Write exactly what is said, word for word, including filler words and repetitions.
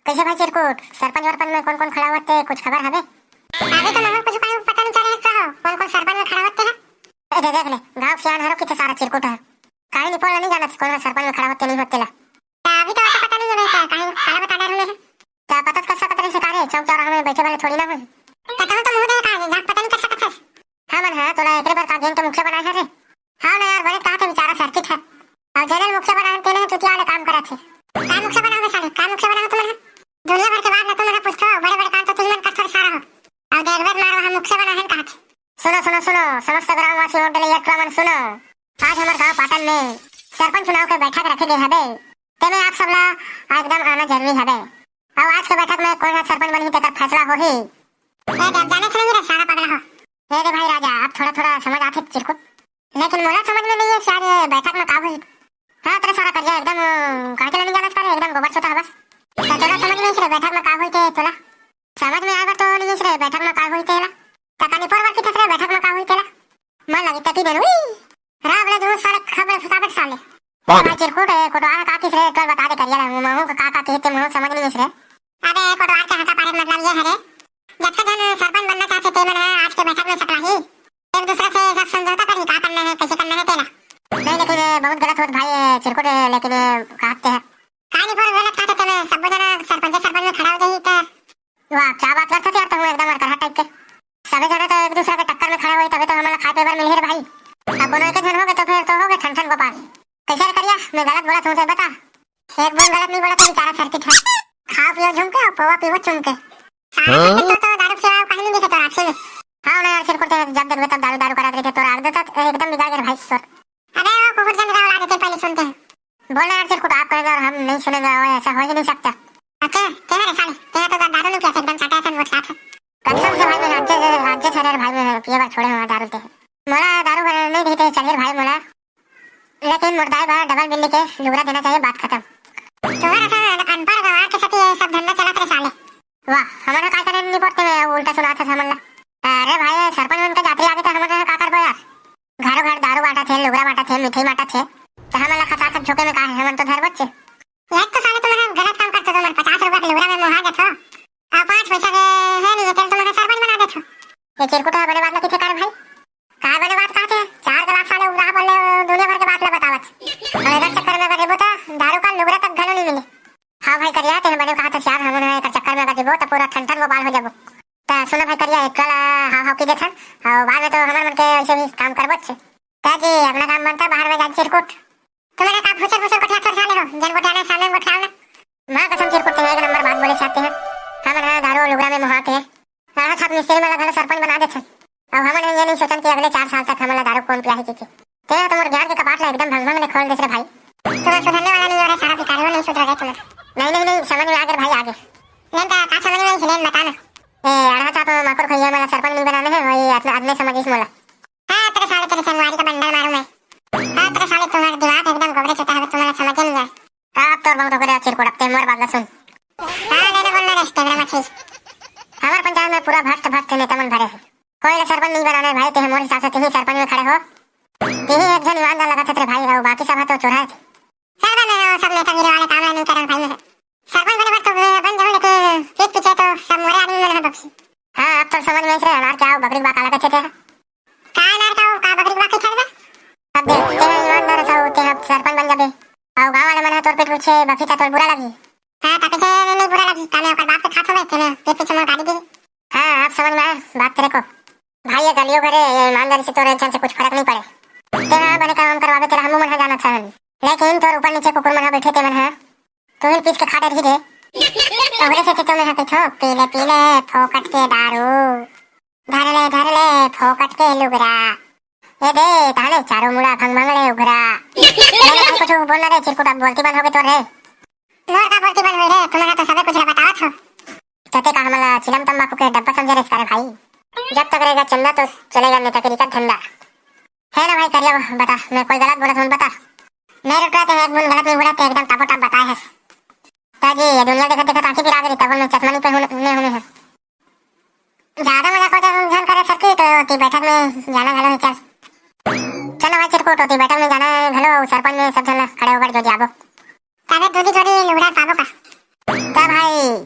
कैसे भाई चिरकुट, सरपंच वरपंच में कौन कौन खड़ा होते, कुछ खबर हवे? अभी तो महूं कुछ काहे पता नहीं चले का हो, कौन कौन सरपंच में खड़ा होते हैं। ए दे देख ले, गांव के सियान हरो किथे सारा चिरकुट है। काहे नहीं पोल नहीं जानत कौन सरपंच में खड़ा होते नहीं होते ला। तो अभी तो ऐसा पता नहीं है बेटा, काहे काला बता डर हुए हैं। तो पता तो कर सकत रही सरकार है, चौक चौराहा में बैठे वाले थोड़ी ना हो। तो तुम तो मुंह दे कहा है, जान पता नहीं कर सकत है। हाँ मन है, तोला एकरे बर का गेंग के मुखिया बनाए है रे। हाँ ना यार, बने कहा थे बेचारा सर्किट है। और जनरल मुखिया बनाए तेने चुतिया वाले काम करत है। का मुखिया बनाओगे साले, का मुखिया बनाओ तुम? दुनिया भर के बात ना तुम ना पूछो, बड़े बड़े काम तो तुम मन करते सारा हो। और देख बेर मारो हम मुखिया बनाए हैं कहा थे। सुनो सुनो सुनो, समस्त ग्रामवासी होटल यात्रा मन सुनो। आज हमारे गांव पाटन में सरपंच चुनाव के बैठक रखे गए हबे। तेमे आप सब ला एकदम आना जरूरी हबे। और आज के बैठक में कौन सा सरपंच बनही तेकर फैसला होही। ए, जब जाने से नहीं रे सारा पगला हो। ए रे भाई राजा, आप थोड़ा थोड़ा समझ आथे चिरकुट। लेकिन मोला समझ में नहीं है शायद ये बैठक में का होही। हाँ, तेरे सारा करिया एकदम, अ, काहे के लिए नहीं जाना सारे, एकदम गोबर सोता है बस। तो तोला समझ में नहीं रे बैठक में का होही ते तोला। समझ में आए बर तो नहीं रे बैठक में का होही तेला। तका निपोर बर की रे बैठक में का होही तेला। मन लगी तकी देन, उई। राम ले दूर साले खबर फुकाबे साले। बाबा चिरकुट है, कोटवार का किस रे, तोर बता दे करिया ला, महूं का का किस ते महूं समझ नहीं इस रे। अबे कोटवार के हका पारे मतलब ये है रे, जब से जन सरपंच बनना चाहते ते मन है आज के बैठक में सकलाही, एक दूसरे से सब समझौता करी, का करना है, कैसे करना है तेला। नहीं लेकिन ये बहुत गलत होत भाई, ये चिरकुट है, लेकिन ये कहते हैं। का नहीं पर गलत कहते ते में सब जना सरपंच सरपंच में खड़ा हो जाही तो वाह, क्या बात करथस यार, तहूँ एकदम अरकरहा टाइप के। सबे झन तो एक दूसरा के टक्कर में खड़ा होही, तभे तो हमन ला खाए पिए बर मिलही रे भाई। अब कोनो एक झन होगे तो फेर तो होगे ठन ठन गोपाल। कैसे रे करिया, मैं गलत बोलत हूँ तो बता। एक बूंद गलत नहीं बोला तो बेचारा सर्किट है। खाओ पियो झूम के और पोवा पीवो चूम के। सारा हाँ? सर्किट तो, तो दारू के सिवा कहीं नहीं दिखे तो राखी में। हाँ ना यार, चिरकुट ते जब देखबे तब दारू दारू करत रहिथे, तोर आदत एकदम बिगड़ गए भाई तोर। अबे वो कुकुर जन का औलाद है, पहले सुनते हैं। बोल ना यार चिरकुट, आप कहेंगे और हम नहीं सुनेंगे, वो ऐसा हो ही नहीं सकता। अच्छा, तेरा रे साले, तेरा तो दारू नहीं पिया, एकदम चाटा ऐसा वोट साथ है। कसम से भाई, मैं राज्य राज्य छरे भाई, मैं पिए बार छोड़े हुआ दारू ते। मोला दारू बने नहीं देते चलिए भाई मोला। लेकिन मुर्दाई बार डबल बिल्ली के लुगरा देना चाहिए, बात खत्म। तुम्हारा सा अनपढ़ गवार के साथ ये सब धंधा चलत रे साले। वाह, हमारा काय करे नहीं पड़ते, मैं उल्टा सुनात है हमन ला। अरे भाई, सरपंच मन के जातरी आगे तो हमन का करबो यार। घरों घर दारू बांटत हे, लुगरा बांटत हे, मिठाई बांटत हे, तो हमन ला खचा खच झोंके में का है, हमन तो धर बच्चे। एक तो साले तुम्हारा गलत काम करते, तुम्हारे पचास रुपया के लुगरा में मोहा जात हो, और पाँच पैसा के है नहीं, चल तुम्हारा सरपंच बना देत हो। ये चिरकुट है बने बात ना किथे कर भाई। का बने बात कहते? चार गलास साले उबरा बोले, दुनिया भर के बात ला बतावत। और अगर चक्कर में अगर रेबो तो दारू का लुगरा तक घलो नहीं मिले। हाँ भाई करिया, तेने बने कहा था यार, हमन एकर चक्कर में अगर जेबो तो पूरा ठन ठन गोपाल हो जाबो। त सुना भाई करिया, एक कला हाव हाव की देथन, और बाद में तो हमर मन के ऐसे भी काम करबो छे। त जी, अपना काम बनता, बाहर में जान चिरकुट। तुम्हारे का फुचर फुचर कोठिया थोड़ साले हो, जन गोठिया ने सामने गोठिया ना। माँ कसम चिरकुट, ते एक नंबर बात बोले चाहते हैं। हमन हा दारू लुगरा में मोहात है। हाँ, छाप मिस्त्री वाला घर सरपंच बना देथन। अब हमन ये नहीं सोचन कि अगले चार साल तक हमन ला दारू कौन पियाही के, के। ते तो मोर ज्ञान के कपाट ला एकदम भंग भंग ले खोल देस रे भाई। तुम्हार सुधरने वाला नहीं हो रहा, सारा भिखारी नहीं सुधर गए तुम्हारे। नहीं, नहीं, नहीं, समझ में आ गए भाई, आ गए। लेकिन का, का समझ में आई, लेकिन बता ना। ए, अड़हा छाप माकुर खइया वाला सरपंच नहीं बनाने हैं, वही आदमी समझ इस मोला। हाँ, तेरे साले, तेरे संगवारी का बंडल मारूं मैं। हाँ, तेरे साले, तुम्हारा दिमाग एकदम गोबरे चुता है, तुम्हारा समझ नहीं आए। अब तोर बहुत हो गया चिरकुट, अब ते मोर बात ला सुन। हाँ, लेना बोलना रे, कैमरा मत खींच। हमारे पंचायत में पूरा भ्रष्ट भ्रष्ट नेता मन भरे हैं। कोई ला सरपंच नहीं बनाना है भाई, ते मोर हिसाब से ते ही सरपंच में खड़े हो। ते ही एक जन ईमानदार लगा थे भाई, और बाकी सब है तो चोरा है। सरपंच में सब नेतागिरी वाले काम नहीं करन भाई में। सरपंच बने बर तो मैं बन जाऊं, लेकिन पीठ पीछे तो सब मोरे आदमी मन है बख्शी। हाँ, अब तो समझ में आइस रे, अनार क्या हो, बकरी बा काला कथे थे। का अनार का हो, का बकरी बा के छड़बे? अब देख, ते ईमानदार सब होते हैं, अब सरपंच बन जाबे। और गांव वाले मन है तोर पीठ पीछे बखी था तोर बुरा लगी। हाँ, तब से नहीं बुरा लगी, का मैं ओकर बाप के खात हूँ मैं, तेने पीठ पीछे मोर गाली दी। हाँ, अब समझ में आया बात तेरे को। भाई, ये गलियों करे, ये ईमानदारी से तोरे एक जन से कुछ फर्क नहीं पड़े। तेरा बने काम करवावे, तेरा हमू मन है जाना था। लेकिन तोर ऊपर नीचे कुकुर मन है बैठे, ते मन है। तू ही पीस के खा डरही रे। ओकरे से तो मैं हा कहिथो, पी ले, पी ले, फोकट के दारू। धर ले, धर ले, फोकट के लुगरा। ए दे, ताने चारों मुड़ा भंग भंग ले उघरा। मैंने भाई कुछ बोलना रे, चिरकुट अब बोलती बंद हो गई तोर रे। मोर का बोलती बंद हुई रे, तुम्हारा तो सबे कुछ बतावत हो। चते का हमला चिलम तंबाकू के डब्बा समझे रे इसका रे भाई। जब तक रहेगा चंदा तो चलेगा नेतागिरी का धंधा। है ना भाई करिया, बता, मैं कोई गलत बोला था, बता। नहीं रुक रहा तो एक बूंद गलत नहीं बोला, तो एकदम टापो टाप बताए है। ताजी, ये दुनिया देखत देखत आंखें गिरा गई, तब मैं चश्मा नहीं पहने, नहीं होने हैं। ज्यादा मजाक वजाक झन करे सरकी तो ओती बैठक में जाना घलो है, चल। चलो भाई चिरकुट, ओती बैठक में जाना है घलो, सरपंच में सब झन खड़े होकर जो जाबो। तबे दूधी जोड़ी लुगड़ा पाबो का? का भाई, 嗯，